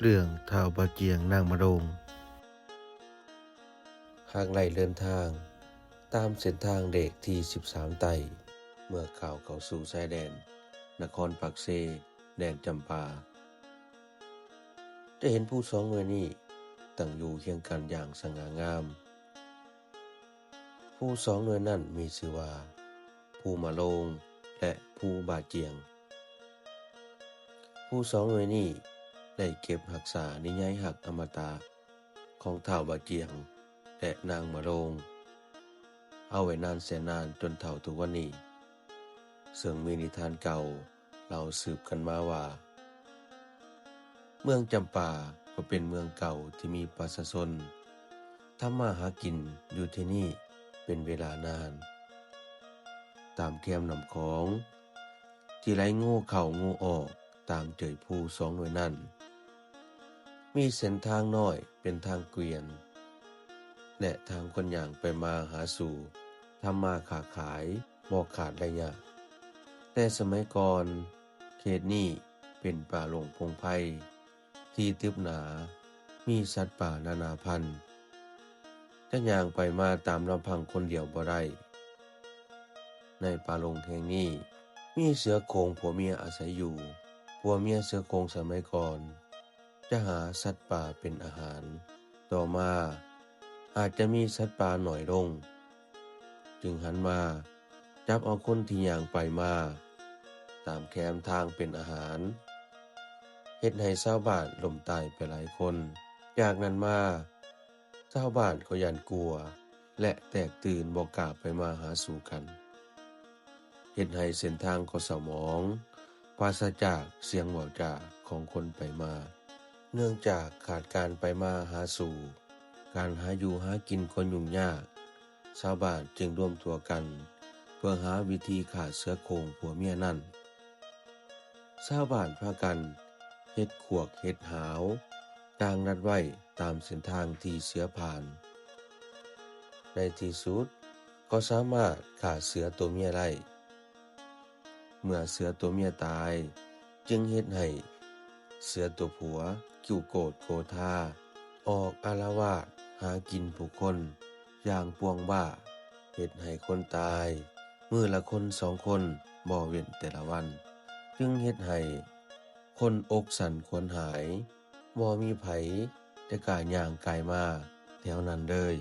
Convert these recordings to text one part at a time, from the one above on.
ເລື່ອງທ້າວບາຈຽງນາງມະໂລງ. ຫາກໄລ່ເດີນທາງຕາມເສັ້ນທາງເລກທີສິບສາມໃຕ້ ເມື່ອກ້າວເຂົ້າສູ່ຊາຍແດນນະຄອນປາກເຊ ແດນຈຳປາ ຈະເຫັນພູສອງໜ່ວຍນີ້ຕັ້ງຢູ່ຄຽງກັນຢ່າງສະຫງ່າງາມ. ພູສອງໜ່ວຍນັ້ນມີຊື່ວ່າ ພູມະໂລງ ແລະ ພູບາຈຽງ. ພູສອງໜ່ວຍນີ້ໄດ້ເກັບຮັກສານິຍາຍຮັກອະມະຕະຂອງທ້າວບາຈຽງ ແລະ ນາງມະໂລງ ເອົາໄວ້ນານແສນນານຈົນເທົ່າທຸກວັນນີ້. ເຊິ່ງມີນິທານເກົ່າເລົ່າສືບກັນມາວ່າ ເມືອງຈຳປາກໍເປັນເມືອງເກົ່າທີ່ມີປະຊາຊົນທຳມາຫາກິນຢູ່ທີ່ນີ້ເປັນເວລານານ. ຕາມແຄມນ້ຳຂອງທີ່ໄຫຼງູເຂົ້າງູອອກຕາມເຈີຍພູສອງໜ່ວຍນັ້ນ ມີເສັ້ນທາງນ້ອຍເປັນທາງກວຽນ ແລະ ທາງຄົນຍ່າງໄປມາຫາສູ່ ທຳມາຄ້າຂາຍບໍ່ຂາດໄລຍະ. ແຕ່ສະໄໝກ່ອນ ເຂດນີ້ເປັນປ່າລົງພົງໄພທີ່ຕຶບໜາ ມີສັດປ່ານານາພັນ ຈະຍ່າງໄປມາຕາມລຳພັງຄົນດຽວບໍ່ໄດ້. ໃນປ່າລົງແຫ່ງນີ້ ມີເສືອໂຄ່ງຜົວເມຍອາໄສຢູ່. ຜົວເມຍເສືອໂຄ່ງສະໄໝກ່ອນ ຈະຫາສັດປ່າເປັນອາຫານ. ຕໍ່ມາອາດຈະມີສັດປ່າໜ້ອຍລົງ ຈຶ່ງຫັນມາຈັບເອົາຄົນທີ່ຍ່າງໄປມາຕາມແຄມທາງເປັນອາຫານ ເຮັດໃຫ້ຊາວບ້ານລົ້ມຕາຍໄປຫຼາຍຄົນ. ຈາກນັ້ນມາ ຊາວບ້ານກໍຢ້ານກົວ ແລະ ແຕກຕື່ນບໍ່ກ້າໄປມາຫາສູ່ກັນ. ເຮັດໃຫ້ເສັ້ນທາງກໍເສົ້າໝອງ ປາສະຈາກສຽງເວົ້າຈາຂອງຄົນໄປມາ. ເນື່ອງຈາກຂາດການໄປມາຫາສູ່ ການຫາຢູ່ຫາກິນກໍຫຍຸ້ງຍາກ. ຊາວບ້ານຈຶ່ງລວມຕົວກັນເພື່ອຫາວິທີຂ້າເສືອໂຄ່ງຜົວເມຍນັ້ນ. ຊາວບ້ານພາກັນເຮັດຂວາກເຮັດຫາວ ກາງລັດໄວ້ຕາມເສັ້ນທາງທີ່ເສືອຜ່ານ. ໃນທີ່ສຸດກໍສາມາດຂ້າເສືອຕົວເມຍໄດ້. ເມື່ອເສືອຕົວເມຍຕາຍ ຈຶ່ງເຮັດໃຫ້ເສືອຕົວຜົວກິ້ວໂກດໂກທາ ອອກອາລະວາດຫາກິນຜູ້ຄົນຢ່າງປ່ວງບ້າ ເຮັດໃຫ້ຄົນຕາຍມື້ລະຄົນສອງຄົນບໍ່ເວັ້ນແຕ່ລະວັນ. ຈຶ່ງເຮັດໃຫ້ຄົນອົກສັ່ນຂວັນຫາຍ ບໍ່ມີໃຜຈະກ້າຍ່າງກາຍມາແຖວນັ້ນເລີຍ.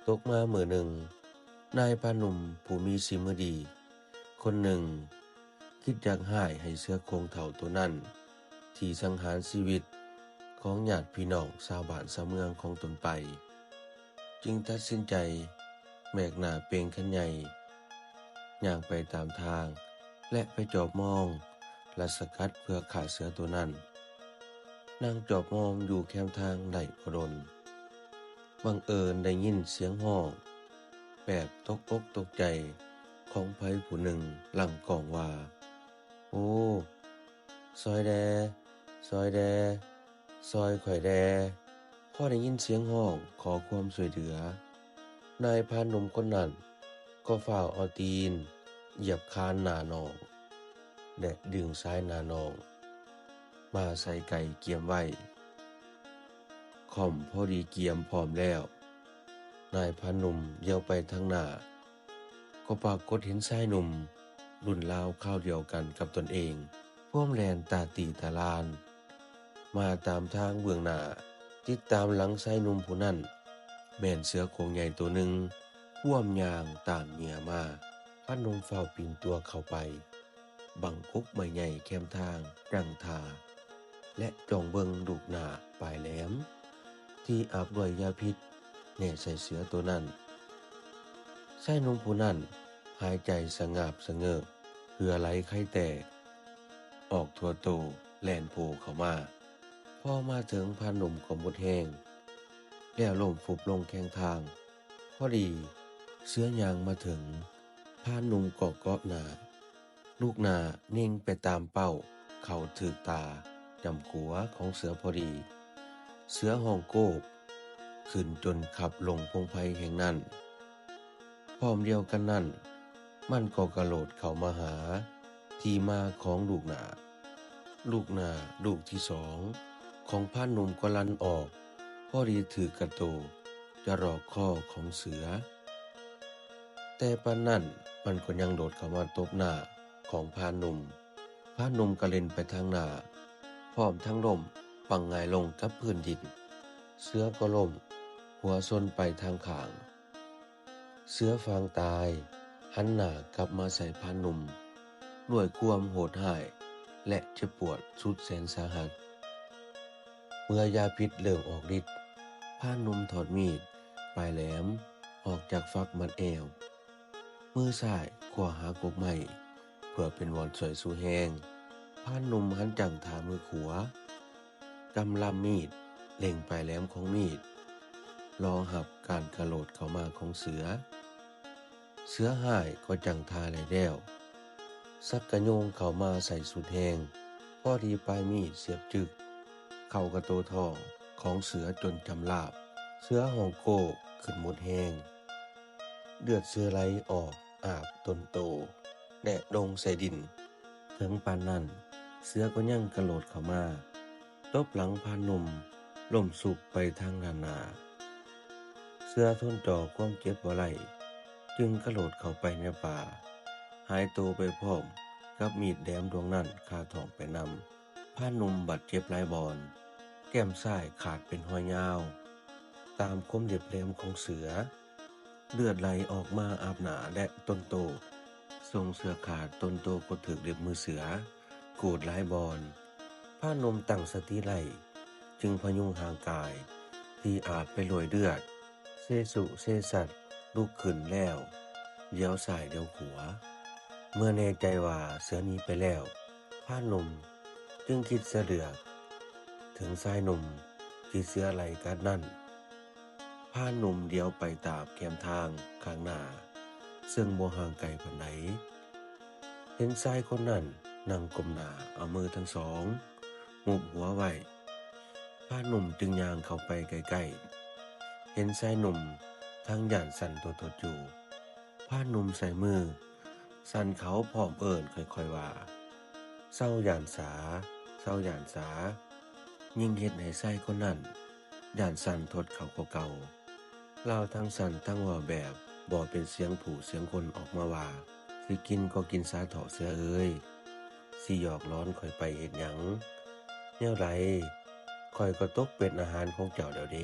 ຕົກມາມື້ໜຶ່ງ ນາຍພານໜຸ່ມຜູ້ມີສີມືດີຄົນໜຶ່ງ ຄິດຢາກຮ້າຍໃຫ້ເສືອໂຄ່ງເຖົ້າໂຕນັ້ນ ທີ່ສັງຫານຊີວິດຂອງຍາດພີ່ນ້ອງຊາວບ້ານຊາວເມືອງຂອງຕົນໄປ, ຈຶ່ງຕັດສິນໃຈແບກໜ້າເປ່ງຄັນໃຫຍ່ ຍ່າງໄປຕາມທາງ ແລະ ໄປຈອບມອງ ລັດສະກັດເພື່ອຂ້າເສືອໂຕນັ້ນ. ນັ່ງຈອບມອງຢູ່ແຄມທາງໄດ້ບໍ່ດົນ, ບັງເອີນໄດ້ຍິນສຽງຮ້ອງແບບຕົກອົກຕົກໃຈຂອງໃຜຜູ້ໜຶ່ງຫຼັ່ງກ້ອງວ່າ, ໂອ້, ຊ່ອຍແດ່, ຊ່ອຍແດ່, ຊ່ອຍຂ້ອຍແດ່. ພໍໄດ້ຍິນສຽງຮ້ອງຂໍຄວາມຊ່ວຍເຫຼືອ, ນາຍພານໜຸ່ມຄົນນັ້ນກໍຟ້າວເອົາຕີນຢຽບຄານໜ້ານ້ອງ ແລະ ດຶງຊາຍໜ້ານ້ອງມາໃສ່ໄກ່ກຽມໄວ້. ຂ້ອມພໍດີກຽມພ້ອມແລ້ວ, ນາຍພານໜຸ່ມລ້ຽວໄປທາງໜ້າ, ກໍປາກົດເຫັນຊາຍໜຸ່ມລຸ້ນລາວຄາວດຽວກັນກັບຕົນເອງ ພວມແລ່ນຕາຕີຕາລານມາຕາມທາງເບື້ອງໜ້າ, ຕິດຕາມຫຼັງຊາຍໜຸ່ມຜູ້ນັ້ນ ແມ່ນເສືອໂຄ່ງໃຫຍ່ໂຕໜຶ່ງພວມຍ່າງຕາມເຫຍື້ອມາ. ພານໜຸ່ມຟ້າວປີນຕົວເຂົ້າໄປ ບັງກົກໄມ້ໃຫຍ່ແຄມທາງຈັ່ງທ່າ ແລະ ຈ້ອງເບິ່ງລູກໜ້າປາຍແຫຼມ ທີ່ອາບດ້ວຍຢາພິດແນໃສ່ເສືອໂຕນັ້ນ. ຊາຍໜຸ່ມຜູ້ນັ້ນຫາຍໃຈສະຫງາບສະເຫງີບ, ເຫື່ອໄຫຼໄຄແຕກອອກທົ່ວໂຕ, ແລ່ນໂພເຂົ້າມາ. ພໍມາເຖິງ, ພານໜຸ່ມກໍໝົດແຮງ ແລ້ວລົ້ມຟຸບລົງແຄມທາງ. ພໍດີເສືອຍ່າງມາເຖິງ, ພານໜຸ່ມກໍເກາະໜ້າ, ລູກໜ້າເນັ່ງໄປຕາມເປົ້າເຂົ້າຖືກຕາຈຳຂົວຂອງເສືອພໍດີ. ເສືອຮ້ອງໂກ້ກຂຶ້ນຈົນຂັບລົງພົງໄພແຫ່ງນັ້ນ. ພ້ອມດຽວກັນນັ້ນ, ມັນກໍກະໂດດເຂົ້າມາຫາທີ່ມາຂອງລູກໜ້າ. ລູກໜ້າລູກທີສອງ ຂອງພານໜຸ່ມກໍລັ່ນອອກ ພໍດີຖືກກະໂຕຈະຫຼອກຄໍຂອງເສືອ. ແຕ່ປານນັ້ນມັນກໍຍັງໂດດເຂົ້າມາຕົບໜ້າຂອງພານໜຸ່ມ. ພານໜຸ່ມກະເລັນໄປທາງໜ້າ ພ້ອມທັງລົ້ມປັງຫງາຍລົງກັບພື້ນດິນ. ເສືອກໍລົ້ມຫົວຊົນໄປທາງຂ້າງ. ເສືອຟາງຕາຍຫັນໜ້າກັບມາໃສ່ພານໜຸ່ມດ້ວຍຄວາມໂຫດຮ້າຍ ແລະ ເຈັບປວດສຸດແສນສາຫັດ. ເມື່ອຢາພິດເລີ່ມອອກລິດ, ພານໜຸ່ມຖອດມີດປາຍແຫຼມອອກຈາກຝັກມັດແອວ. ມືຊ້າຍຄວ້າຫາກົກໄມ້ເພື່ອເປັນບ່ອນຊ່ວຍຊູແຮງ. ພານໜຸ່ມຫັນຈັ້ງທ່າມືຂວາ, ກຳລຳມີດເລັ່ງປາຍແຫຼມຂອງມີດ ລໍຮັບການກະໂດດເຂົ້າມາຂອງເສືອ. ເສືອຮ້າຍກໍຈັ້ງທ່າໄດ້ແລ້ວ, ສັກກະໂຍງເຂົ້າມາໃສ່ສຸດແຮງ, ພໍດີປາຍມີດສຽບຈຶກເຂົ້າກະໂຕທ້ອງຂອງເສືອຈົນຈຳລາບ. ເສືອຮ້ອງໂກ້ຂຶ້ນໝົດແຮງ, ເລືອດເສືອໄຫຼອອກອາບຕົນໂຕ ແລະ ລົງໃສ່ດິນ. ເຖິງປານນັ້ນ, ເສືອກໍຍັງກະໂດດເຂົ້າມາ ຕົບຫຼັງພານໜຸ່ມລົ້ມຊຸບໄປທາງດ້ານໜ້າ. ເສືອທົນຕໍ່ຄວາມເຈັບບໍ່ໄດ້, ຈຶ່ງກະໂດດເຂົ້າໄປໃນປ່າ, ຫາຍໂຕໄປພ້ອມກັບມີດແຫຼມດວງນັ້ນຄາທ້ອງໄປນຳ. ພານໜຸ່ມບາດເຈັບຫຼາຍບ່ອນ, ແກ້ມຊ້າຍຂາດເປັນຮອຍຍາວ ຕາມຄົມເລັບແຫຼມຂອງເສືອ. ເລືອດໄຫຼອອກມາອາບໜ້າ ແລະ ຕົ້ນໂຕ, ຊົງເສືອຂາດ, ຕົ້ນໂຕກໍຖືກເລັບມືເສືອຂູດຫຼາຍບ່ອນ. ພານໜຸ່ມຕັ້ງສະຕິໄດ້, ຈຶ່ງພະຍຸງຮ່າງກາຍທີ່ອາບໄປດ້ວຍເລືອດ, ເຊສຸເຊສັດລຸກຂຶ້ນແລ້ວ, ຫຼຽວຊ້າຍຫຼຽວຂວາ. ເມື່ອແນ່ໃຈວ່າເສືອໜີໄປແລ້ວ, ພານໜຸ່ມຈຶ່ງຄິດສະເລືອກເຖິງຊາຍໜຸ່ມທີ່ເສືອໄລ່ກັດນັ້ນ. ພານໜຸ່ມຫຼຽວໄປຕາມແຄມທາງຂ້າງໜ້າ ເຊິ່ງບໍ່ຫ່າງໄກປານໃດ. ເຫັນຊາຍຄົນນັ້ນນັ່ງກົ້ມໜ້າເອົາມືທັງສອງງຸບຫົວໄວ້. ພານໜຸ່ມຈຶ່ງຍ່າງເຂົ້າໄປໃກ້ໆ. ເຫັນຊາຍໜຸ່ມທັງຢ້ານສັ່ນຕົວໆຢູ່. ພານໜຸ່ມໃຊ້ມືສັ່ນເຂົາພ້ອມເອີ້ນຄ່ອຍໆວ່າ, ເຊົາຢ້ານສາ, ເຊົາຢ້ານສາ. ຍິ່ງເຮັດໃຫ້ຊາຍຄົນນັ້ນຢ້ານສັ່ນທົດເຂົ້າກວ່າເກົ່າ. ລາວທັງສັ່ນທັງເວົ້າແບບບໍ່ເປັນສຽງຜູ້ສຽງຄົນອອກມາວ່າ, ຊິກິນກໍກິນສາເຖາະເສືອເອີຍ, ຊິຫຍອກຫຼອນຂ້ອຍໄປເຮັດຫຍັງ? ແນວໃດ? ຂ້ອຍກໍຕົກເປັນອາຫານຂອງເຈົ້າແລ້ວເດ.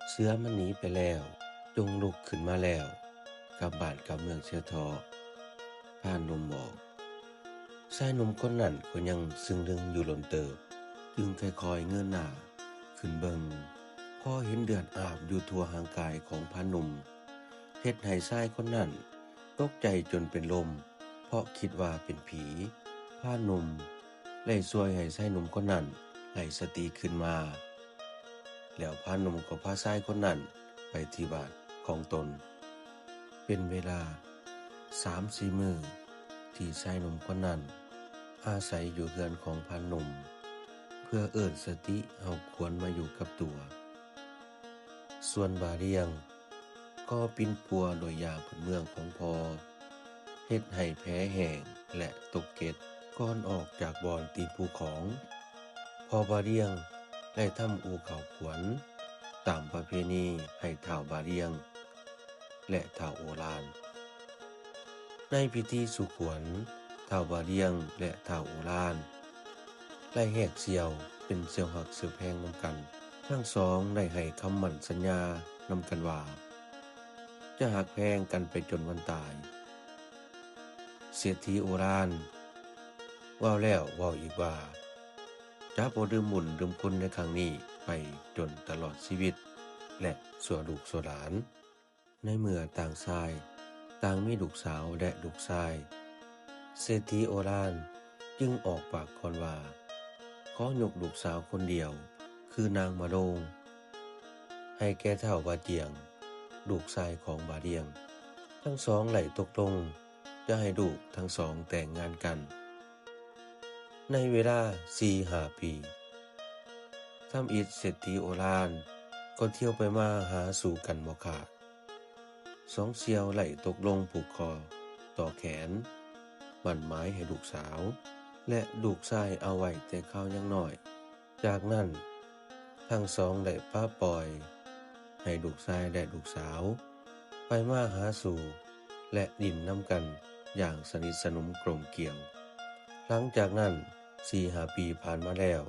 ເສືອມັນໜີໄປແລ້ວ, ຈົ່ງລຸກຂຶ້ນມາແລ້ວ, ກັບບ້ານກັບເມືອງເສຍເຖາະ, ພານໜຸ່ມບອກ. ຊາຍໜຸ່ມຄົນນັ້ນກໍຍັງຊຶ້ງລຶ້ງຢູ່ດົນເຕີບ, ຈຶ່ງຄ່ອຍໆເງີຍໜ້າຂຶ້ນເບິ່ງ, ພໍເຫັນເລືອດອາບຢູ່ທົ່ວຮ່າງກາຍຂອງພານໜຸ່ມ, ເຮັດໃຫ້ຊາຍຄົນນັ້ນຕົກໃຈຈົນເປັນລົມ, ເພາະຄິດວ່າເປັນຜີ. ພານໜຸ່ມໄດ້ຊ່ວຍໃຫ້ຊາຍໜຸ່ມຄົນນັ້ນໄດ້ສະຕິຂຶ້ນມາ, ແລ້ວພານໜຸ່ມກໍພາຊາຍຄົນນັ້ນໄປທີ່ບ້ານຂອງຕົນ. ເປັນເວລາສາມສີ່ມື້ທີ່ຊາຍໜຸ່ມຄົນນັ້ນອາໄສຢູ່ເຮືອນຂອງພານໜຸ່ມ ເພື່ອເອີ້ນສະຕິເອົາຂວັນມາຢູ່ກັບຕົວ. ສ່ວນບາລຽງກໍປິ່ນປົວດ້ວຍຢາພື້ນເມືອງຂອງພໍ່, ເຮັດໃຫ້ແຜແຫ້ງ ແລະ ຕົກເກັດ. ກ່ອນອອກຈາກບ່ອນຕີນພູຂອງ, ພໍ່ບາລຽງໄດ້ທຳອູ່ເຂົ້າຂວັນຕາມປະເພນີໃຫ້ທ້າວບາລຽງ ແລະ ທ້າວໂອລານ. ໃນພິທີສູ່ຂວັນ, ທ້າວບາລຽງ ແລະ ທ້າວໂອລານ ໄດ້ແຫກສ່ຽວເປັນສ່ຽວຮັກສ່ຽວແພງນຳກັນ. ທັງສອງໄດ້ໃຫ້ຄຳໝັ້ນສັນຍານຳກັນວ່າ ຈະຮັກແພງກັນໄປຈົນວັນຕາຍ. ເສດຖີໂອລານເວົ້າແລ້ວເວົ້າອີກວ່າ ຈະບໍ່ລືມບຸນລືມຄຸນໃນຄັ້ງນີ້ໄປຈົນຕະຫຼອດຊີວິດ ແລະ ຊົ່ວລູກຊົ່ວຫຼານ. ໃນເມື່ອຕ່າງຊາຍຕ່າງມີລູກສາວ ແລະ ລູກຊາຍ, ເສດຖີໂອລານຈຶ່ງອອກປາກກ່ອນວ່າ ຂໍຍົກລູກສາວຄົນດຽວ ຄືນາງມະໂລງ ໃຫ້ແກ່ທ້າວບາຈຽງ ລູກຊາຍຂອງບາລຽງ. ທັງສອງໄດ້ຕົກລົງຈະໃຫ້ລູກທັງສອງແຕ່ງງານກັນ. ໃນເວລາສີ່ຫ້າປີ, ທຳອິດເສດຖີໂອລານກໍທ່ຽວໄປມາຫາສູ່ກັນບໍ່ຂາດ. ສອງສ່ຽວໄດ້ຕົກລົງຜູກຂໍ້ຕໍ່ແຂນໝັ້ນໝາຍໃຫ້ລູກສາວ ແລະ ລູກຊາຍເອົາໄວ້ແຕ່ຄາວຍັງນ້ອຍ. ຈາກນັ້ນ ທັງສອງໄດ້ປະປ່ອຍໃຫ້ລູກຊາຍ ແລະ ລູກສາວ ໄປມາຫາສູ່ ແລະ ຫຼິ້ນນຳກັນຢ່າງສະໜິດສະໜົມກົມກຽມ. ຫຼັງຈາກນັ້ນສີ່ຫ້າປີຜ່ານມາແລ້ວ,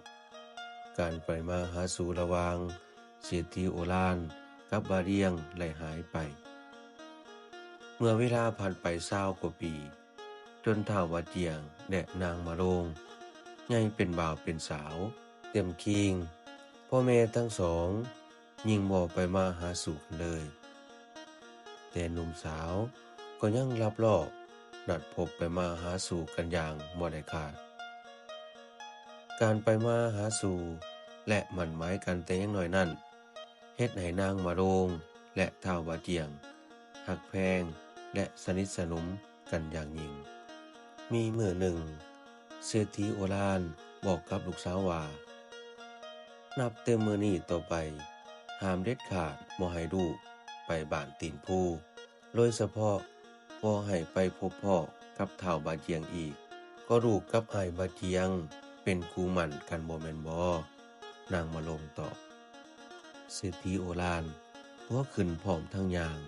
ການໄປມາຫາສູ່ລະຫວ່າງເສດຖີໂອລານກັບບາດຽງໄດ້ຫາຍໄປ. ເມື່ອເວລາຜ່ານໄປຊາວກວ່າປີ, ຈົນທ້າວບາດຽງ ແລະ ນາງມະໂລງໃຫຍ່ເປັນບ່າວເປັນສາວເຕັມຄີງ, ພໍ່ແມ່ທັງສອງຍິ່ງບໍ່ໄປມາຫາສູ່ກັນເລີຍ. ແຕ່ໜຸ່ມສາວກໍຍັງລັບລອບນັດພົບໄປມາຫາສູ່ກັນຢ່າງບໍ່ໄດ້ຂາດ. ການໄປມາຫາສູ່ ແລະ ໝັ້ນໝາຍກັນແຕ່ຍັງນ້ອຍນັ້ນ ເຮັດໃຫ້ນາງມະໂລງ ແລະ ທ້າວບາດຽງ ຮັກແພງ ແລະ ສະໜິດສະໜົມກັນຢ່າງຍິ່ງ. ມີມື້ໜຶ່ງ, ເສດຖີໂອລານບອກກັບລູກສາວວ່າ, ນັບແຕ່ມື້ນີ້ຕໍ່ໄປ, ຫ້າມເດັດຂາດບໍ່ໃຫ້ລູກໄປບ້ານຕີນພູ, ໂດຍສະເພາະບໍ່ໃຫ້ໄປພົບພໍ້ກັບທ້າວບາດຽງອີກ. ກໍລູກກັບອ້າຍບາດຽງເປັນຄູ່ໝັ້ນກັນບໍ່ແມ່ນບໍ? ນາງມະໂລງຕອບ. ເສດຖີໂອລານຕົວຂຶ້ນພ້ອມທັງຍ່າງ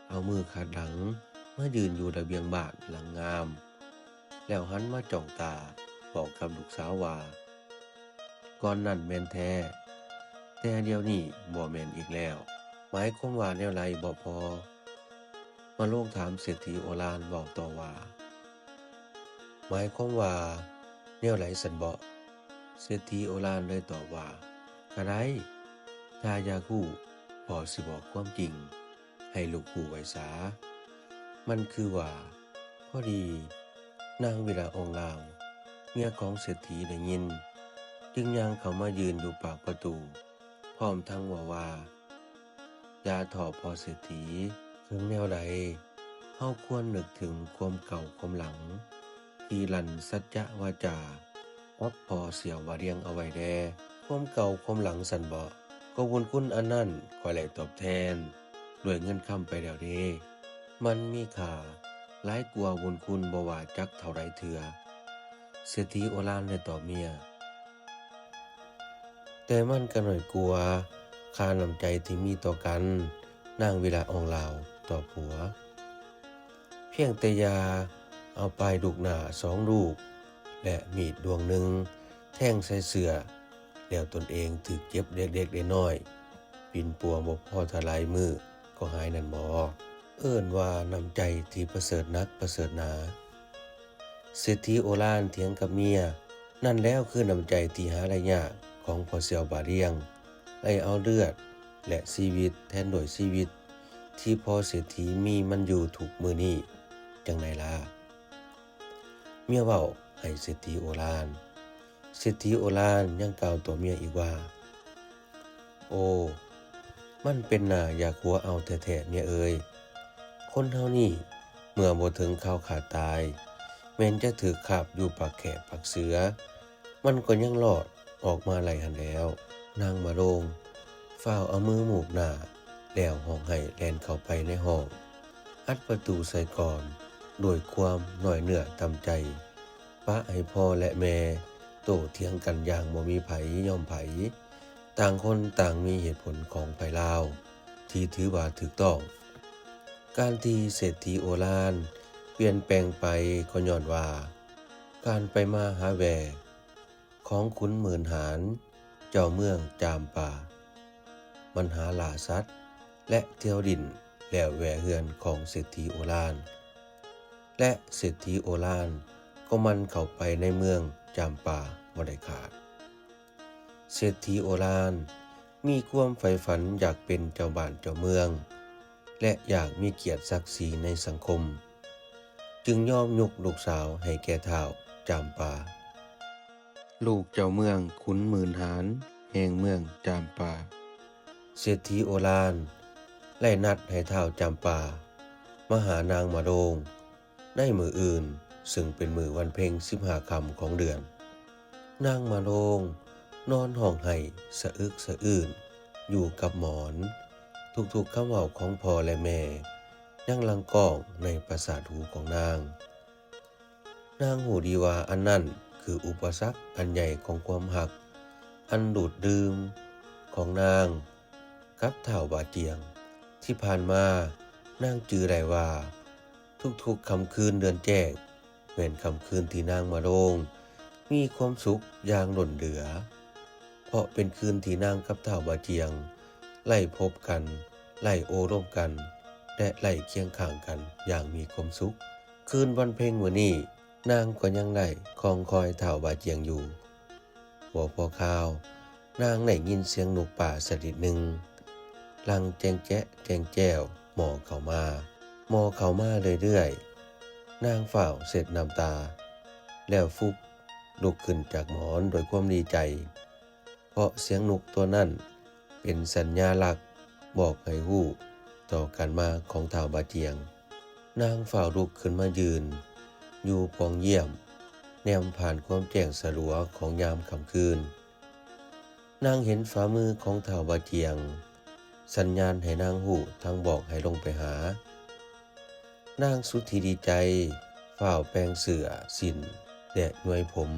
ເອົາມືຂັດຫຼັງມາຢືນຢູ່ລະບຽງບ້ານຫຼັງງາມ, ແລ້ວຫັນມາຈ້ອງຕາເວົ້າກັບລູກສາວວ່າ, ກ່ອນນັ້ນແມ່ນແທ້, ແຕ່ດຽວນີ້ບໍ່ແມ່ນອີກແລ້ວ. ໝາຍຄວາມວ່າແນວໃດບໍພໍ່? ມະໂລງຖາມເສດຖີໂອລານເວົ້າຕໍ່ວ່າ, ໝາຍຄວາມວ່າແນວໃດຊັ້ນເບາະ? ເສດຖີໂອລານເລີຍຕອບວ່າ, ກະໄດ້, ຖ້າຢາກຮູ້, ພໍ່ຊິບອກຄວາມຈິງໃຫ້ລູກຮູ້ໄວ້ສາ. ມັນຄືວ່າ ພໍດີນາງວິລາອອງລາວ ເມຍຂອງເສດຖີໄດ້ຍິນ, ຈຶ່ງຍ່າງເຂົ້າມາຢືນຢູ່ປາກປະຕູ ພ້ອມທັງເວົ້າວ່າ, ຢ່າທໍ້ພໍ່ເສດຖີ, ເຖິງແນວໃດ ເຮົາຄວນນຶກເຖິງຄວາມເກົ່າຄວາມຫຼັງ ທີ່ລັ່ນສັດຈະວາຈາກັບພໍ່ສ່ຽວບາດຽງເອົາໄວ້ແດ່. ຄວາມເກົ່າຄວາມຫຼັງຊັ້ນເບາະ? ກໍບຸນຄຸນອັນນັ້ນ ຂ້ອຍໄດ້ຕອບແທນດ້ວຍເງິນຄຳໄປແລ້ວເດ. ມັນມີຄ່າຫຼາຍກວ່າບຸນຄຸນບໍ່ວ່າຈັກເທົ່າໃດເທື່ອ, ເສດຖີໂອລານໄດ້ຕອບເມຍ. ແຕ່ມັນກໍໜ້ອຍກວ່າຄ່ານ້ຳໃຈທີ່ມີຕໍ່ກັນ, ນາງວິລາອອງລາວຕອບຜົວ. ພຽງແຕ່ຢ່າເອົາປ້າຍລູກໜ້າສອງລູກ ແລະ ມີດດວງໜຶ່ງແທງໃສ່ເສື້ອ, ແລ້ວຕົນເອງຖືກເຈັບເລັກໆນ້ອຍໆ, ປິ່ນປົວບໍ່ພໍເທົ່າຫຼາຍມື້ກໍຫາຍນັ້ນບໍ? ເອີ້ນວ່ານ້ຳໃຈທີ່ປະເສີດນັກປະເສີດໜາ. ເສດຖີໂອລານຖຽງກັບເມຍ, ນັ້ນແລ້ວຄືນ້ຳໃຈທີ່ຫາໄດ້ຍາກຂອງພໍ່ສ່ຽວບາດຽງ, ໄດ້ເອົາເລືອດ ແລະ ຊີວິດແທນດ້ວຍຊີວິດທີ່ພໍ່ເສດຖີມີມັນຢູ່ທຸກມື້ນີ້ ຈັ່ງໃດລະ? ເມຍເວົ້າໃຫ້ເສດຖີໂອລານ. ເສດຖີໂອລານຍັງກ່າວຕໍ່ເມຍອີກວ່າ, ໂອ້, ມັນເປັນໜ້າຢາກຫົວເອົາແທ້ໆ ເມຍເອີຍ. ຄົນເຮົານີ້ເມື່ອບໍ່ເຖິງຄາວຂາດຕາຍ, ແມ່ນຈະຖືກຄາບຢູ່ປາກແຂ້ປາກເສືອ, ມັນກໍຍັງລອດອອກມາໄດ້ຫັ້ນແຫຼ້ວ. ນາງມະໂລງຟ້າວເອົາມືໝູບໜ້າ ແລ້ວຮ້ອງໄຫ້ແລ່ນເຂົ້າໄປໃນຫ້ອງ, ອັດປະຕູໃສ່ກ່ອນດ້ວຍຄວາມນ້ອຍເນື້ອຕ່ຳໃຈ, ປະໃຫ້ພໍ່ ແລະ ແມ່ໂຕ້ຖຽງກັນຢ່າງບໍ່ມີໃຜຍອມໃຜ, ຕ່າງຄົນຕ່າງມີເຫດຜົນຂອງໃຜລາວທີ່ຖືວ່າຖືກຕ້ອງ. ການທີ່ເສດຖີໂອລານປ່ຽນແປງໄປກໍຍ້ອນວ່າ ການໄປມາຫາແວ່ ຂອງຂຸນໝື່ນຫານ ເຈົ້າເມືອງຈາມປາ ມັນຫາລ່າສັດ ແລະ ທ່ຽວຫຼິ້ນແລ້ວແວ່ເຮືອນຂອງເສດຖີໂອລານ ແລະ ເສດຖີໂອລານກໍໝັ່ນເຂົ້າໄປໃນເມືອງຈາມປາບໍ່ໄດ້ຂາດ. ເສດຖີໂອລານມີຄວາມໃຝ່ຝັນຢາກເປັນເຈົ້າບ້ານເຈົ້າເມືອງ ແລະ ຢາກມີກຽດສັກສີໃນສັງຄົມ, ຈຶ່ງຍອມຍົກລູກສາວໃຫ້ແກ່ທ້າວຈາມປາ, ລູກເຈົ້າເມືອງຂຸນໝື່ນຫານແຫ່ງເມືອງຈາມປາ. ເສດຖີໂອລານໄດ້ນັດໃຫ້ທ້າວຈາມປາມາຫານາງມະໂລງ ໃນມື້ອື່ນ, ເຊິ່ງເປັນມື້ວັນເພັງສິບຫ້າຄ່ຳຂອງເດືອນ. ນາງມະໂລງນອນຮ້ອງໄຫ້ສະອຶກສະອື້ນຢູ່ກັບໝອນ. ທຸກໆຄຳເວົ້າຂອງພໍ່ ແລະ ແມ່ຍັງລັງກ້ອງໃນປະສາດຫູຂອງນາງ. ນາງຮູ້ດີວ່າອັນນັ້ນຄືອຸປະສັກອັນໃຫຍ່ຂອງຄວາມຮັກ ອັນດູດດື່ມ ຂອງນາງກັບທ້າວບາຈຽງ. ທີ່ຜ່ານມານາງຈື່ໄດ້ວ່າ ທຸກໆຄ່ຳຄືນເດືອນແຈ້ງ ແມ່ນຄ່ຳຄືນທີ່ນາງມະໂລງມີຄວາມສຸກຢ່າງລົ້ນເຫຼືອ ເພາະເປັນຄືນທີ່ນາງກັບທ້າວບາຈຽງໄດ້ພົບກັນ, ໄດ້ໂອ້ລົມກັນ ແລະ ໄດ້ຄຽງຂ້າງກັນຢ່າງມີຄວາມສຸກ. ຄືນວັນເພັງມື້ນີ້ ນາງກໍຍັງໄດ້ຄອງຄອຍທ້າວບາຈຽງຢູ່. ບໍ່ພໍຂ່າວ, ນາງໄດ້ຍິນສຽງນົກປ່າຊະນິດໜຶ່ງ ລັງແຈ້ງແຈະແຈ້ງແຈ້ວໝໍ່ເຂົ້າມາ, ໝໍ່ເຂົ້າມາເລື້ອຍໆ. ນາງຟ້າວເຊັດນ້ຳຕາ ແລ້ວຟຸບລຸກຂຶ້ນຈາກໝອນດ້ວຍຄວາມດີໃຈ, ເພາະສຽງນົກຕົວນັ້ນເປັນສັນຍາລັກບອກໃຫ້ຮູ້ຕໍ່ການມາຂອງທ້າວບາຈຽງ. ນາງຟ້າວລຸກຂຶ້ນມາຢືນຢູ່ປ່ອງຢ້ຽມ, ແນມຜ່ານຄວາມແຈ້ງສະຫຼົວຂອງຍາມຄ່ຳຄືນ. ນາງເຫັນຝ່າມືຂອງທ້າວບາຈຽງ ສັນຍານໃຫ້ນາງຮູ້ທັງບອກໃຫ້ລົງໄປຫາ. ນາງສຸດທີ່ດີໃຈ ຟ້າວແປ່ງເສື້ອສິ້ນ ແລະ ຍວຍຜົມ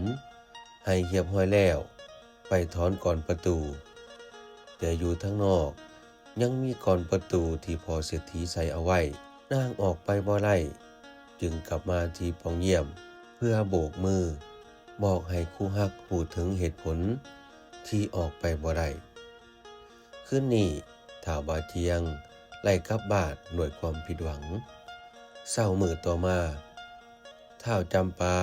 ໃຫ້ຮຽບຮ້ອຍແລ້ວ ໄປຖອນກອນປະຕູ. ແຕ່ຢູ່ທາງນອກ ຍັງມີກອນປະຕູທີ່ພໍ່ເສດຖີໃສ່ເອົາໄວ້. ນາງອອກໄປບໍ່ໄດ້ ຈຶ່ງກັບມາທີ່ປ່ອງຢ້ຽມ ເພື່ອໂບກມືບອກໃຫ້ຄູ່ຮັກຮູ້ເຖິງເຫດຜົນທີ່ອອກໄປບໍ່ໄດ້. ຄືນນີ້ ທ້າວບາຈຽງໄລ່ກັບບ້ານດ້ວຍຄວາມຜິດຫວັງ. ເຊົ້າມື້ຕໍ່ມາ ທ້າວຈຳປາ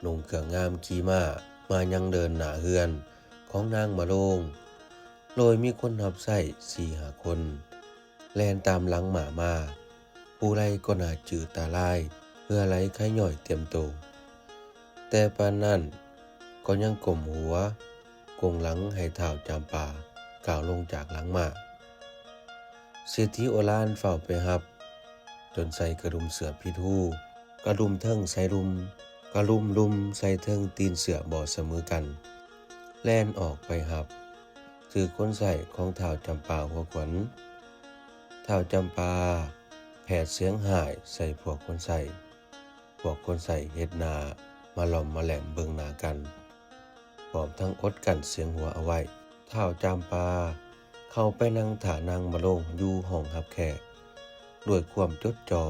ນຸ່ງເຄື່ອງງາມຂີ່ມ້າມາຍັງເດີ່ນໜ້າເຮືອນຂອງນາງມະໂລງ, ໂດຍມີຄົນຮັບໃຊ້ສີ່ຫ້າຄົນແລ່ນຕາມຫຼັງມ້າມາ, ຜູ້ໃດກໍໜ້າຈື່ຕາລາຍ, ເຫື່ອໄຫຼໄຄຍ້ອຍເຕັມໂຕ. ແຕ່ປານນັ້ນກໍຍັງກົ້ມຫົວກົງຫຼັງໃຫ້ທ້າວຈຳປາກ້າວລົງຈາກຫຼັງມ້າ. ເສດຖີໂອລານຟ້າວໄປຮັບ ຈົນໃສ່ກະດຸມເສື້ອຜິດຮູ, ກະດຸມເທິງໃສ່ລຸ່ມ, ກະດຸມລຸ່ມໃສ່ເທິງຕີນເສື້ອບໍ່ສະເໝີກັນ, ແລ່ນອອກໄປຮັບ ຖືກຄົນໃຊ້ຂອງທ້າວຈຳປາຫົວຂວັນ. ທ້າວຈຳປາແຜດສຽງຮ້າຍໃສ່ພວກຄົນໃຊ້. ພວກຄົນໃຊ້ເຮັດໜ້າມາຫຼອມມາແຫຼມເບິ່ງໜ້າກັນ, ພ້ອມທັງອົດກັ້ນສຽງຫົວເອົາໄວ້. ທ້າວຈຳປາເຂົ້າໄປນັ່ງຖ້ານາງມະໂລງຢູ່ຫ້ອງຮັບແຂກ ດ້ວຍຄວາມຈົດຈ່ອ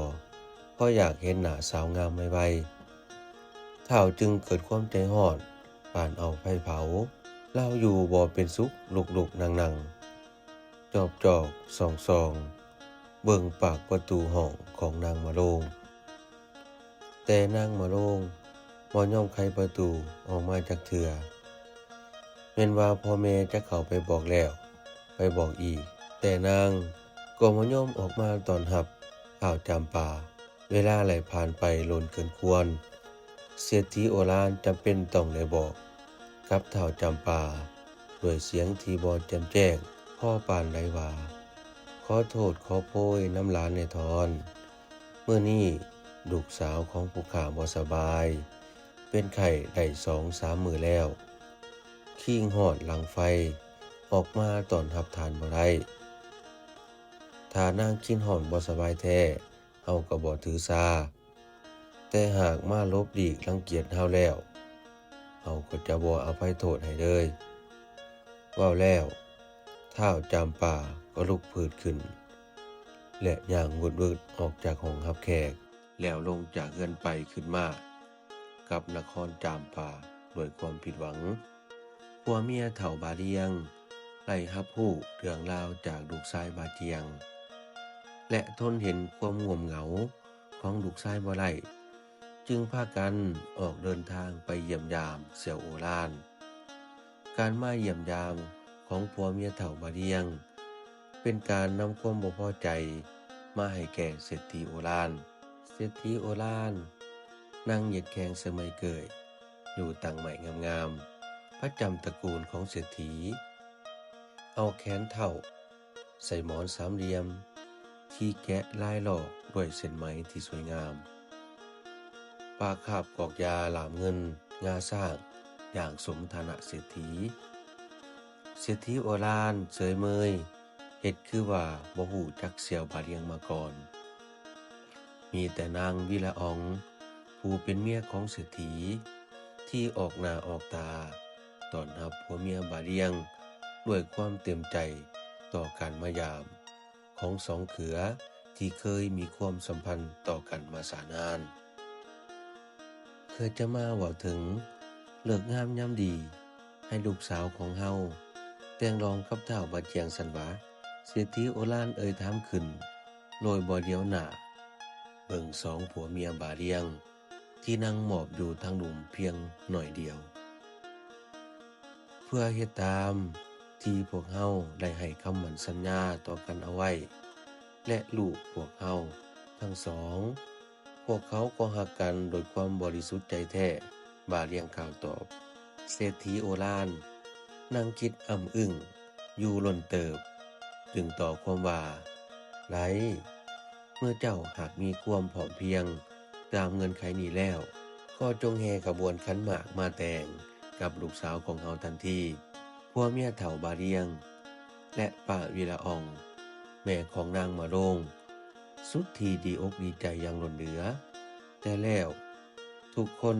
ເພາະຢາກເຫັນໜ້າສາວງາມໄວໆ. ທ້າວຈຶ່ງເກີດຄວາມໃຈຮ້ອນ ປານເອົາໄຟເຜົາ. ລາວຢູ່ບໍ່ເປັນສຸກ, ລຸກໆນັ່ງໆ ຈອບໆສ່ອງໆ ເບິ່ງປາກປະຕູຫ້ອງຂອງນາງມະໂລງ. ແຕ່ນາງມະໂລງບໍ່ຍອມໄຂປະຕູອອກມາຈັກເທື່ອ. ແມ່ນວ່າພໍ່ແມ່ຈະເຂົ້າໄປບອກແລ້ວ ໄປບອກອີກ, ແຕ່ນາງກໍບໍ່ຍອມອອກມາຕ້ອນຮັບທ້າວຈຳປາ. ເວລາໄຫຼຜ່ານໄປດົນເກີນຄວນ, ເສດຖີໂອລານຈຳເປັນຕ້ອງໄດ້ບອກກັບທ້າວຈຳປາ ດ້ວຍສຽງທີ່ບໍ່ແຈ່ມແຈ້ງພໍປານໃດວ່າ, ຂໍໂທດຂໍໂພຍນຳຫຼານແດ່ທອນ. ມື້ນີ້ລູກສາວຂອງຜູ້ຂ້າບໍ່ສະບາຍ, ເປັນໄຂ້ໄດ້ສອງສາມມື້ແລ້ວ. ຄີງຮອດຫຼັງໄຟອອກມາຕ້ອນຮັບທ່ານບໍ່ໄດ້. ຖ້ານາງຄິດຮອດບໍ່ສະບາຍແທ້, ເຮົາກໍບໍ່ຖືຊາ, ແຕ່ຫາກມາຫຼົບຫຼີກລັງກຽດເຮົາແລ້ວ, ເຮົາກໍຈະບໍ່ອະໄພໂທດໃຫ້ເລີຍ. ເວົ້າແລ້ວ, ທ້າວຈຳປາກໍລຸກຜືດຂຶ້ນ ແລະ ຍ່າງວືດໆອອກຈາກຫ້ອງຮັບແຂກ ແລ້ວລົງຈາກເຮືອນໄປຂຶ້ນມາກັບນະຄອນຈຳປາດ້ວຍຄວາມຜິດຫວັງ. ຜົວເມຍເຖົ້າບາດຽງໄດ້ຮັບຮູ້ເລື່ອງລາວຈາກລູກຊາຍບາດຽງ ແລະ ທົນເຫັນຄວາມງ່ວມເຫງົາຂອງລູກຊາຍບໍ່ໄດ້, ຈຶ່ງພາກັນອອກເດີນທາງໄປຢ້ຽມຢາມສ່ຽວໂອລານ. ການມາຢ້ຽມຢາມຂອງຜົວເມຍເຖົ້າບາດຽງ ເປັນການນຳຄວາມບໍ່ພໍໃຈມາໃຫ້ແກ່ເສດຖີໂອລານ. ເສດຖີໂອລານນັ່ງຫຍັດແຂ້ງສະໄໝເກີຍຢູ່ຕັ່ງໄມ້ງາມໆ ປະຈຳຕະກູນຂອງເສດຖີ, ເອົາແຂນເທົ້າໃສ່ໝອນສາມຫຼ່ຽມທີ່ແກະລາຍຫຼອກດ້ວຍເສັ້ນໄໝທີ່ສວຍງາມ, ປາກຄາບກອກຢາຫຼາມເງິນງາຊ້າງຢ່າງສົມຖານະເສດຖີ. ເສດຖີໂອລານເສີຍເມີຍ ເຮັດຄືວ່າບໍ່ຮູ້ຈັກສ່ຽວບາດຽງມາກ່ອນ. ມີແຕ່ນາງວິລະອອງ ຜູ້ເປັນເມຍຂອງເສດຖີ ທີ່ອອກໜ້າອອກຕາຕ້ອນຮັບຜົວເມຍບາດຽງ ດ້ວຍຄວາມເຕັມໃຈຕໍ່ການມາຢາມຂອງສອງເຂືອທີ່ເຄີຍມີຄວາມສຳພັນຕໍ່ກັນມາຊ້ານານ. ເພື່ອຈະມາເວົ້າເຖິງເລີກງາມຍາມດີໃຫ້ລູກສາວຂອງເຮົາແຕ່ງດອງກັບທ້າວບາຈຽງຊັ້ນຫວາ? ເສດຖີໂອລານເອີ່ຍຖາມຂຶ້ນໂດຍບໍ່ຫຼຽວໜ້າເບິ່ງສອງຜົວເມຍບາລຽງ ທີ່ນັ່ງໝອບຢູ່ທາງລຸ່ມພຽງໜ້ອຍດຽວ. ເພື່ອເຮັດຕາມທີ່ພວກເຮົາໄດ້ໃຫ້ຄຳໝັ້ນສັນຍາຕໍ່ກັນເອົາໄວ້ ແລະ ລູກພວກເຮົາທັງສອງ, ພວກເຂົາກໍຮັກກັນໂດຍຄວາມບໍລິສຸດໃຈແທ້, ບາລຽງກ່າວຕອບ. ເສດຖີໂອລານນັ່ງຄິດອ້ຳອຶ້ງຢູ່ດົນເຕີບ, ຈຶ່ງຕອບຄວາມວ່າ, ໄດ້, ເມື່ອເຈົ້າຫາກມີຄວາມພ້ອມພຽງຕາມເງື່ອນໄຂນີ້ແລ້ວ, ກໍຈົ່ງແຫ່ຂະບວນຂັນໝາກມາແຕ່ງກັບລູກສາວຂອງເຮົາທັນທີ. ຜົວເມຍເຖົ້າບາລຽງ ແລະ ປ້າວິລະອອງ ແມ່ຂອງນາງມະໂລງ ສຸດທີ່ດີອົກດີໃຈຢ່າງລົ້ນເຫຼືອ, ແຕ່ແລ້ວທຸກຄົນ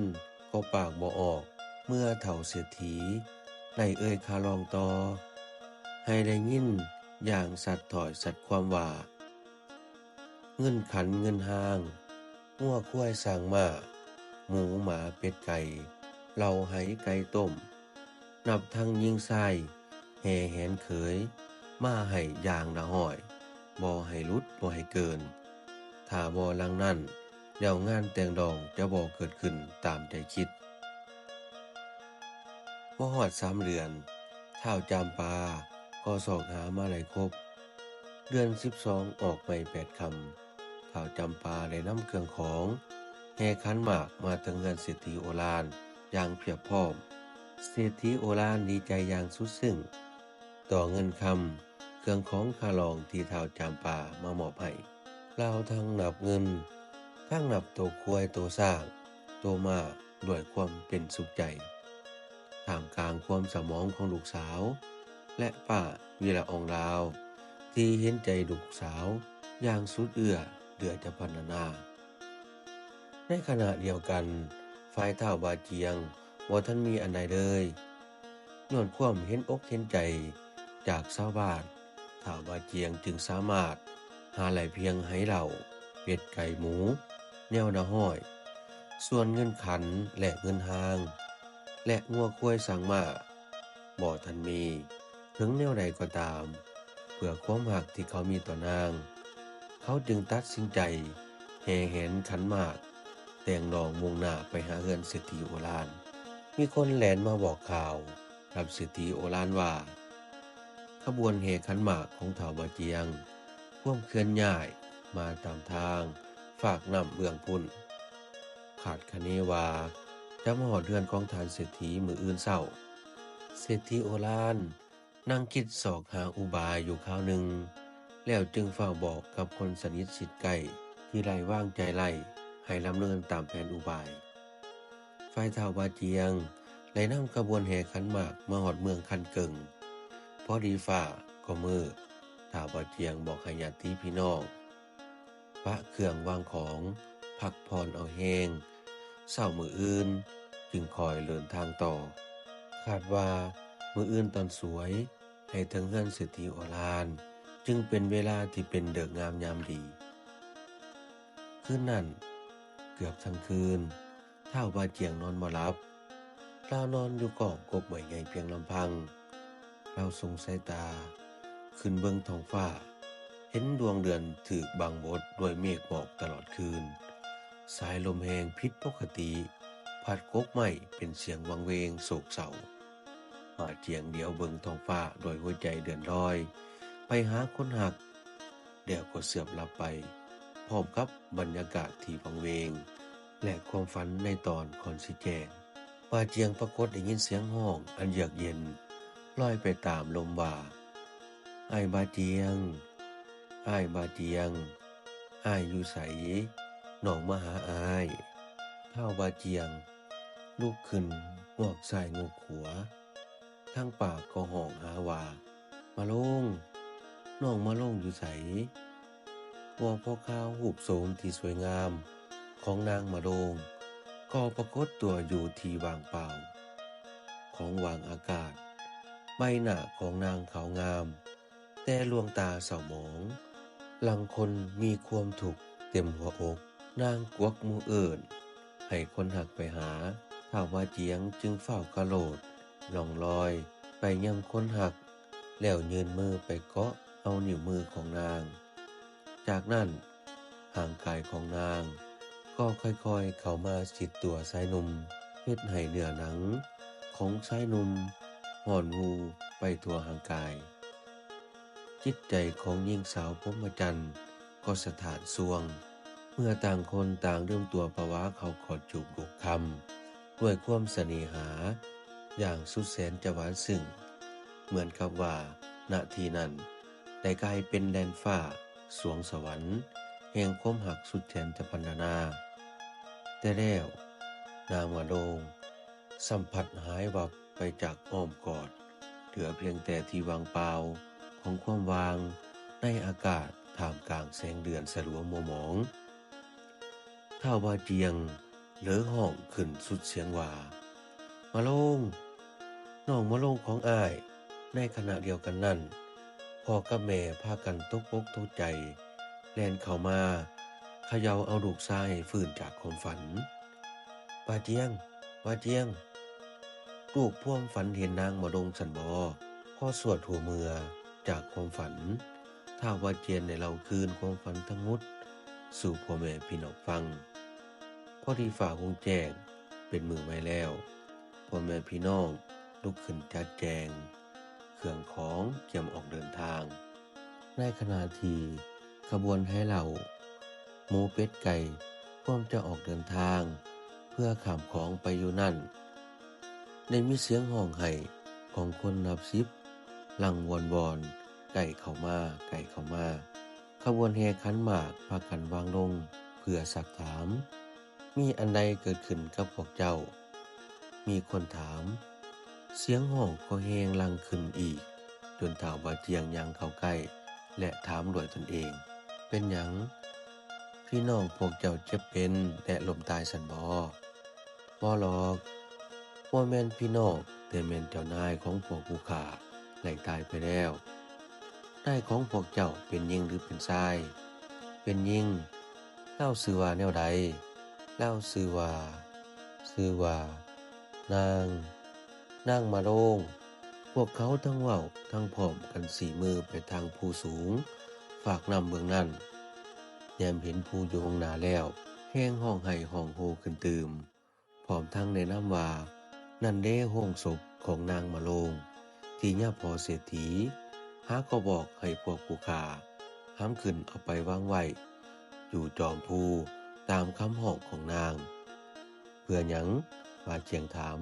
ກໍປາກບໍ່ອອກ ເມື່ອເຖົ້າເສດຖີໄດ້ເອີ່ຍຄາລອງຕໍ່ ໃຫ້ໄດ້ຍິນຢ່າງຊັດຖ້ອຍຊັດຄວາມວ່າ, ເງິນຂັນເງິນຮາງ, ງົວຄວາຍຊ້າງມ້າ, ໝູໝາເປັດໄກ່, ເຫຼົ້າໄຫໄກ່ຕົ້ມ, ນັບທັງຍິງຊາຍແຫ່ແຫນເຂີຍມາໃຫ້ຢ່າງລະຮ້ອຍ, ບໍ່ໃຫ້ຫຼຸດບໍ່ໃຫ້ເກີນ. ຖ້າບໍ່ດັ່ງນັ້ນ, ແລ້ວງານແຕ່ງດອງຈະບໍ່ເກີດຂຶ້ນຕາມໃຈຄິດ. ບໍ່ຮອດສາມເດືອນ, ທ້າວຈຳປາກໍຊອກຫາມາໄດ້ຄົບ. ເດືອນສິບສອງອອກໃໝ່ແປດຄ່ຳ, ທ້າວຈຳປາໄດ້ນຳເຄື່ອງຂອງແຫ່ຂັນໝາກມາເຖິງເຮືອນເສດຖີໂອລານຢ່າງພຽບພ້ອມ. ເສດຖີໂອລານດີໃຈຢ່າງສຸດຊຶ້ງຕໍ່ເງິນຄຳ, ເຄື່ອງຂອງຄ່າລອງທີ່ທ້າວຈຳປາມາມອບໃຫ້. ລາວທັງນັບເງິນ, ທັງນັບໂຕຄວາຍ, ໂຕຊ້າງ, ໂຕມ້າດ້ວຍຄວາມເປັນສຸກໃຈ, ທ່າມກາງຄວາມເສົ້າໝອງຂອງລູກສາວ ແລະ ປ້າວິລະອອງລາວ ທີ່ເຫັນໃຈລູກສາວຢ່າງສຸດເອື້ອເຫຼືອຈະພັນລະນາ. ໃນຂະນະດຽວກັນ, ຝ່າຍທ້າວບາຈຽງບໍ່ທັນມີອັນໃດເລີຍ. ຍ້ອນຄວາມເຫັນອົກເຫັນໃຈຈາກຊາວບ້ານ, ທ້າວບາຈຽງຈຶ່ງສາມາດຫາໄດ້ພຽງໄຫເຫຼົ້າ, ເປັດໄກ່ໝູ, ແນວລະຮ້ອຍ, ສ່ວນເງິນຂັນ ແລະ ເງິນຮາງ ແລະ ງົວຄວາຍຊ້າງມ້າບໍ່ທັນມີ. ເຖິງແນວໃດກໍຕາມ, ເພື່ອຄວາມຮັກທີ່ເຂົາມີຕໍ່ນາງ, ເຂົາຈຶ່ງຕັດສິນໃຈແຫ່ແຫນຂັນໝາກແຕ່ງດອງມຸ່ງໜ້າໄປຫາເຮືອນເສດຖີໂອລານ. ມີຄົນແລ່ນມາບອກຂ່າວກັບເສດຖີໂອລານວ່າ ຂະບວນແຫ່ຂັນໝາກຂອງທ້າວບາຈຽງ ພວມເຄື່ອນຍ້າຍມາຕາມທາງຟາກນ້ຳເບື້ອງພຸ້ນ, ຄາດຄະເນວ່າຈະມາຮອດເຮືອນຂອງທ່ານເສດຖີມື້ອື່ນເຊົ້າ. ເສດຖີໂອລານ ນັ່ງຄິດຊອກຫາອຸບາຍຢູ່ຄາວໜຶ່ງ, ແລ້ວຈຶ່ງຟ້າວບອກກັບຄົນສະໜິດຊິດໃກ້ທີ່ໄວ້ວາງໃຈໄດ້ ໃຫ້ດຳເນີນຕາມແຜນອຸບາຍ. ຝ່າຍທ້າວບາຈຽງໄດ້ນຳຂະບວນແຫ່ຂັນໝາກມາຮອດເມືອງຄັນເກີງ. ພໍດີຟ້າກໍມືດ, ທ້າວບາຈຽງບອກໃຫ້ຍາດຕິພີ່ນ້ອງ ປະເຄື່ອງວາງຂອງ ພັກຜ່ອນເອົາແຮງ, ເຊົ້າມື້ອື່ນຈຶ່ງຄ່ອຍເດີນທາງຕໍ່. ຄາດວ່າມື້ອື່ນຕອນສວຍໃຫ້ເຖິງເຮືອນເສດຖີໂອລານ ຈຶ່ງເປັນເວລາທີ່ເປັນເລີກງາມຍາມດີ. ຄືນນັ້ນເກືອບທັງຄືນ ທ້າວບາຈຽງນອນບໍ່ຫຼັບ. ລາວນອນຢູ່ກ້ອງກົກໄມ້ໃຫຍ່ພຽງລຳພັງ. ລາວສົ່ງສາຍຕາຂຶ້ນເບິ່ງທ້ອງຟ້າ, ເຫັນດວງເດືອນຖືກບັງບົດດ້ວຍເມກໝອກຕະຫຼອດຄືນ. ສາຍລົມແຮງຜິດປົກກະຕິ ພັດກົກໄມ້ເປັນສຽງວັງເວງໂສກເສົ້າ. ບາຈຽງຫຼຽວເບິ່ງທ້ອງຟ້າດ້ວຍຫົວໃຈເລື່ອນລອຍໄປຫາຄົນຮັກ, ແລ້ວກໍເຊື່ອມຫຼັບໄປ ພ້ອມກັບບັນຍາກາດທີ່ວັງເວງ ແລະ ຄວາມຝັນໃນຕອນກ່ອນຊິແຈ້ງ. ບາຈຽງປາກົດໄດ້ຍິນສຽງຮ້ອງອັນເຢືອກເຢັນລອຍໄປຕາມລົມວ່າ, ອ້າຍບາຈຽງ, ອ້າຍບາຈຽງ, ອ້າຍຢູ່ໃສ? ນ້ອງມາຫາອ້າຍ. ທ້າວບາຈຽງລຸກຂຶ້ນງວກຊ້າຍງວກຂວາ, ທາງປາກກໍຮ້ອງຫາວ່າ, ມາໂລງ, ນ້ອງມາໂລງຢູ່ໃສ? ບໍ່ພໍຄາວຮູບໂສມທີ່ສວຍງາມຂອງນາງມາໂລງກໍປາກົດຕົວຢູ່ທີ່ວ່າງເປົ່າຂອງຫວ່າງອາກາດ. ໃບໜ້າຂອງນາງຂາວງາມ, ແຕ່ລວງຕາເສົ້າໝອງ, ຫຼັງຄົນມີຄວາມທຸກເຕັມຫົວອົກ. ນາງກວັກມືເອີ້ນໃຫ້ຄົນຮັກໄປຫາ, ທ້າວວາຈຽງຈຶ່ງຟ້າວກະໂລດລ່ອງລອຍໄປຍາມຄົນຮັກ, ແລ້ວຍື່ນມືໄປເກາະເອົານິ້ວມືຂອງນາງ. ຈາກນັ້ນ, ຮ່າງກາຍຂອງນາງກໍຄ່ອຍໆເຂົ້າມາຊິດຕົວຊາຍໜຸ່ມ, ເຮັດໃຫ້ເນື້ອໜັງຂອງຊາຍໜຸ່ມຮ້ອນຮູໄປທົ່ວຮ່າງກາຍ. ຈິດໃຈຂອງຍິງສາວພົມມະຈັນກໍສະທ້ານຊ່ວງ, ເມື່ອຕ່າງຄົນຕ່າງລືມຕົວປະຫວາເຂົ້າກອດຈູບລູບຄຳ ດ້ວຍຄວາມສະເໜຫາຢ່າງສຸດແສນຈະຫວານຊຶ້ງ, ເໝືອນກັບວ່າ ນະທີ່ນັ້ນໄດ້ກາຍເປັນແດນຟ້າສວງສະຫວັນແຫ່ງຄວາມຮັກສຸດແສນຈະພັນນານາ. ແຕ່ແລ້ວນາງມະໂລງຊ້ຳພັດຫາຍວັບໄປຈາກອ້ອມກອດ, ເຫຼືອພຽງແຕ່ທີ່ວ່າງເປົ່າຂອງຄວາມວ່າງໃນອາກາດ ທ່າມກາງແສງເດືອນສະຫຼວງມົວໝອງ. ທ້າວວາຈຽງເຫຼີຮ້ອງຂຶ້ນສຸດສຽງວ່າ, ມະໂລງ! ນ້ອງມະໂລງຂອງອ້າຍ! ໃນຂະນະດຽວກັນນັ້ນ, ພໍ່ກັບແມ່ພາກັນຕົກອົກຕົກໃຈແລ່ນເຂົ້າມາຂະເຍົາເອົາລູກຊາຍໃຫ້ຟື້ນຈາກຄວາມຝັນ. ວາຈຽງ! ວາຈຽງ! ລູກພວມຝັນເຫັນນາງມະໂລງຊັ້ນບໍ? ພໍສວດຫົວເມືອຈາກຄວາມຝັນ, ທ້າວວາຈຽງໄດ້ເລົ່າຄືນຄວາມຝັນທັງໝົດສູ່ພໍ່ແມ່ພີ່ນ້ອງຟັງ. ພໍດີຟ້າຮຸ່ງແຈ້ງເປັນມື້ໃໝ່ແລ້ວ, ພໍ່ແມ່ພີ່ນ້ອງລຸກຂຶ້ນຈັດແຈງເຄື່ອງຂອງກຽມອອກເດີນທາງ. ໃນຂະນະທີ່ຂະບວນໄຮເຫຼົ້າ, ໝູ ເປັດ ໄກ່ ພ້ອມຈະອອກເດີນທາງເພື່ອຂ້າມຂອງໄປຢູ່ນັ້ນ, ໄດ້ມີສຽງຮ້ອງໄຫ້ຂອງຄົນນັບສິບຫຼັ່ງວອນໆ ໃກ້ເຂົ້າມາ, ໃກ້ເຂົ້າມາ. ຂະບວນແຫ່ຂັນໝາກພາກັນວາງລົງເພື່ອຊັກຖາມ, ມີອັນໃດເກີດຂຶ້ນກັບພວກເຈົ້າ? ມີຄົນຖາມ. ສຽງຮ້ອງກໍແຮງຫຼັ່ງຂຶ້ນອີກ, ຈົນທ້າວບາຈຽງຍ່າງເຂົ້າໃກ້ ແລະ ຖາມດ້ວຍຕົນເອງ, ເປັນຫຍັງ? ພີ່ນ້ອງພວກເຈົ້າເຈັບເປັນ ແລະ ລົ້ມຕາຍຊັ້ນບໍ? ບໍ່ຫຼອກ, ບໍ່ແມ່ນພີ່ນ້ອງ, ແຕ່ແມ່ນເຈົ້ານາຍຂອງພວກຜູ້ຂ້າໄດ້ຕາຍໄປແລ້ວ. ນາຍຂອງພວກເຈົ້າເປັນຍິງ ຫຼື ເປັນຊາຍ? ເປັນຍິງ. ລາວຊື່ວ່າແນວໃດ? ລາວຊື່ວ່າ, ຊື່ວ່າ ນາງ, ນາງມະໂລງ. ພວກເຂົາທັງເວົ້າທັງພ້ອມກັນຊີ້ມືໄປທາງພູສູງຟາກນ້ຳເບື້ອງນັ້ນ. ແນມເຫັນພູຢູ່ຂ້າງໜ້າແລ້ວ, ແຮງຮ້ອງໄຫ້ຮ້ອງໂຮຂຶ້ນຕື່ມ, ພ້ອມທັງແນະນຳວ່າ, ນັ້ນເດ້ໂຮງສົບຂອງນາງມະໂລງ ທີ່ຍາພໍ່ເສດຖີຫາກໍບອກໃຫ້ພວກຜູ້ຂ້າຫາມຂຶ້ນເອົາໄປວາງໄວ້ຢູ່ຈອມພູຕາມຄຳຮ້ອງຂອງນາງ. ເພື່ອຫຍັງ? ບາຈຽງຖາມ.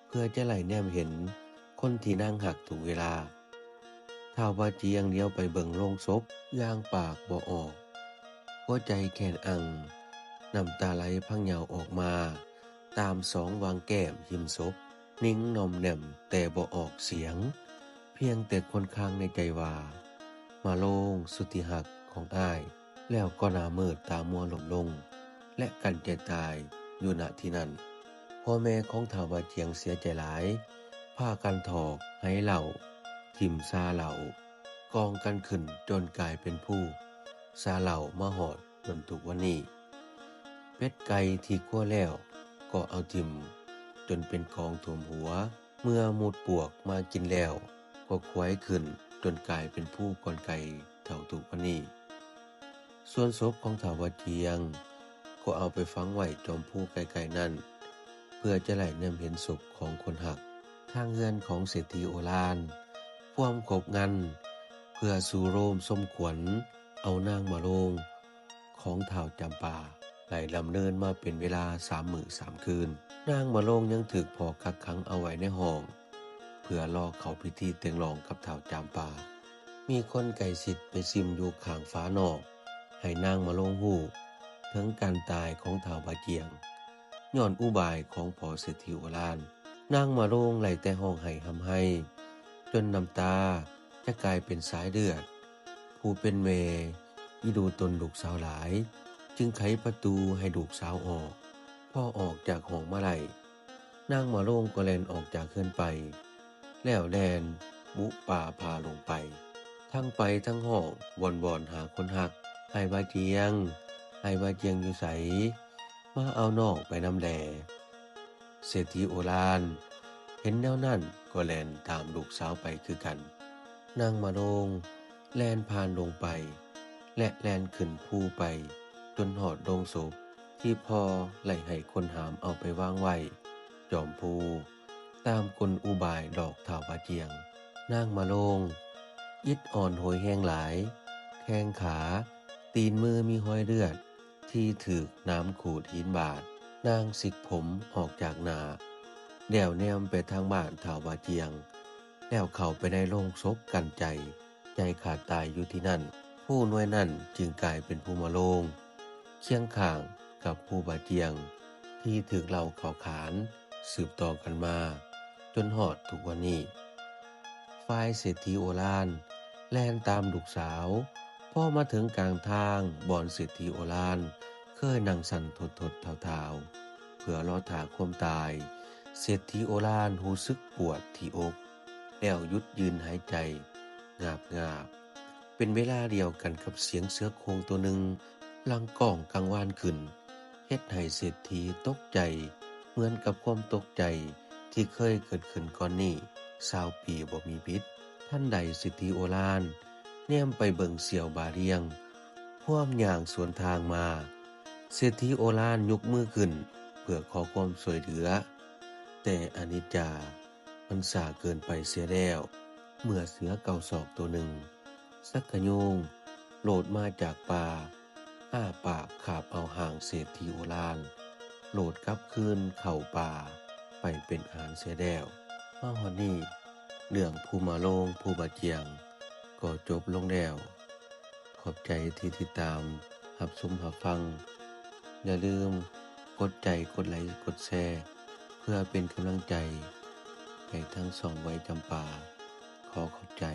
ເພື່ອຈະໄດ້ແນມເຫັນຄົນທີ່ນາງຮັກທຸກເວລາ. ທ້າວບາຈຽງຫຼຽວໄປເບິ່ງໂລງສົບຢ່າງປາກບໍ່ອອກ, ຫົວໃຈແຂນອັ່ງ, ນ້ຳຕາໄຫຼພັງເຫຍົາອອກມາຕາມສອງຫວ່າງແກ້ມຮິມສົບ, ໜິງໜ່ອມແໜ້ມແຕ່ບໍ່ອອກສຽງ, ພຽງແຕ່ຄົນຄ້າງໃນໃຈວ່າ, ມະໂລງສຸດທີ່ຮັກຂອງອ້າຍ. ແລ້ວກໍໜ້າມືດຕາມົວລົ້ມລົງ ແລະ ກັ້ນໃຈຕາຍຢູ່ ນະ ທີ່ນັ້ນ. ພໍ່ແມ່ຂອງທ້າວບາຈຽງເສຍໃຈຫຼາຍ, ພາກັນຖອກໄຫເຫຼົ້າ, ຖິ້ມຊາເຫຼົ້າ, ກອງກັນຂຶ້ນຈົນກາຍເປັນພູຊາເຫຼົ້າມາຮອດຈົນທຸກວັນນີ້. ເປັດໄກ່ທີ່ຄົວແລ້ວກໍເອົາຖິ້ມຈົນເປັນກອງຖ້ວມຫົວ. ເມື່ອໝູດປວກມາກິນແລ້ວ ກໍຂວາຍຂຶ້ນຈົນກາຍເປັນພູກ້ອນໄກ່ເທົ່າທຸກວັນນີ້. ສ່ວນສົບຂອງທ້າວບາຈຽງກໍເອົາໄປຝັງໄວ້ຈອມພູໃກ້ໆນັ້ນ ເພື່ອຈະໄດ້ແນມເຫັນສົບຂອງຄົນຮັກ. ທາງເຮືອນຂອງເສດຖີໂອລານພວມຄົບງັນ ເພື່ອສູ່ໂຮມສົມຄວນເອົານາງມະໂລງ ຂອງທ້າວຈຳປາໄດ້ດຳເນີນມາເປັນເວລາສາມມື້ສາມຄືນ. ນາງມະໂລງຍັງຖືກພໍ່ກັກຂັງເອົາໄວ້ໃນຫ້ອງ ເພື່ອລໍເຂົ້າພິທີແຕ່ງຫຼອງກັບທ້າວຈຳປາ. ມີຄົນໃກ້ຊິດໄປຊິມຢູ່ຂ້າງຝານອກ ໃຫ້ນາງມະໂລງຮູ້ເຖິງການຕາຍຂອງທ້າວບາຈຽງ ຍ້ອນອຸບາຍຂອງພໍ່ເສດຖີໂອລານ. ນາງມະໂລງໄດ້ແຕ່ຮ້ອງໄຫ້ຮ່ຳໄຫ້ ຈົນນ້ຳຕາຈະກາຍເປັນສາຍເລືອດ. ຜູ້ເປັນແມ່ອີ່ດູຕົນລູກສາວຫຼາຍ ຈຶ່ງໄຂປະຕູໃຫ້ລູກສາວອອກ. ພໍອອກຈາກຫ້ອງມາໄດ້, ນາງມະໂລງກໍແລ່ນອອກຈາກເຮືອນໄປ, ແລ້ວແລ່ນ ບຸປ່າພາລົງໄປ. ທັງໄປທັງຮ້ອງ ວອນໆຫາຄົນຮັກ, ອ້າຍວາຈຽງ, ອ້າຍວາຈຽງຢູ່ໃສ? ມາເອົານ້ອງໄປນຳແດ່. ເສດຖີໂອລານເຫັນແນວນັ້ນກໍແລ່ນຕາມລູກສາວໄປຄືກັນ. ນາງມະໂລງແລ່ນຜ່ານລົງໄປ ແລະ ແລ່ນຂຶ້ນພູໄປຈົນຮອດໂລງສົບທີ່ພໍ່ໄລ່ໃຫ້ຄົນຫາມເອົາໄປວາງໄວ້ຈອມພູ ຕາມກົນອຸບາຍຫຼອກທ້າວວາຈຽງ. ນາງມະໂລງອິດອ່ອນໂຫຍແຮງຫຼາຍ, ແຂ້ງຂາ ຕີນມືມີຮອຍເລືອດທີ່ຖືກໜາມຂູດຫີນບາດ. ນາງຊິກຜົມອອກຈາກໜ້າ ແລ້ວແນມໄປທາງບ້ານທ້າວວາຈຽງ ແລ້ວເຂົ້າໄປໃນໂລງສົບກັ້ນໃຈ, ໃຈຂາດຕາຍຢູ່ທີ່ນັ້ນ. ພູໜ່ວຍນັ້ນຈຶ່ງກາຍເປັນພູມະໂລງ ຄຽງຂ້າງກັບພູບາຈຽງທີ່ຖືກເລົ່າເຂົ້າຂານສືບຕໍ່ກັນມາຈົນຮອດທຸກວັນນີ້. ຝ່າຍເສດຖີໂອລານແລ່ນຕາມລູກສາວ ພໍມາເຖິງກາງທາງບ່ອນເສດຖີໂອລານເຄີຍນັ່ງສັ່ນທົດໆທ້າວໆ ເພື່ອລໍຖ້າຄວາມຕາຍ, ເສດຖີໂອລານຮູ້ສຶກປວດທີ່ອົກ ແລ້ວຢຸດຢືນຫາຍໃຈງາບໆ ເປັນເວລາດຽວກັນກັບສຽງເສືອໂຄ່ງໂຕໜຶ່ງລັງກ້ອງກັງວານຂຶ້ນ ເຮັດໃຫ້ເສດຖີຕົກໃຈເໝືອນກັບຄວາມຕົກໃຈທີ່ເຄີຍເກີດຂຶ້ນກ່ອນນີ້ຊາວປີບໍ່ມີຜິດ. ທັນໃດເສດຖີໂອລານແນມໄປເບິ່ງສ່ຽວບາລຽງພວມຍ່າງສວນທາງມາ. ເສດຖີໂອລານຍົກມືຂຶ້ນເພື່ອຂໍຄວາມຊ່ວຍເຫຼືອ, ແຕ່ອະນິດຈາ ມັນຊ້າເກີນໄປເສຍແລ້ວ ເມື່ອເສືອເກົ້າສອກໂຕໜຶ່ງ ສັກຂະໂຍງໂລດມາຈາກປ່າ, ອ້າປາກຄາບເອົາຮ່າງເສດຖີໂອລານ ໂລດກັບຄືນເຂົ້າປ່າໄປເປັນອາຫານເສຍແລ້ວ. ມາຮອດນີ້ ເລື່ອງພູມະໂລງ ພູບາຈຽງ ກໍຈົບລົງແລ້ວ. ຂອບໃຈທີ່ຕິດຕາມຮັບຊົມຮັບຟັງ. ຢ່າລືມກົດໃຈ, ກົດໄລ, ກົດແຊ ເພື່ອເປັນກຳລັງໃຈໃຫ້ທາງຊ່ອງໄວຈຳປາ. ຂໍຂອບໃຈ.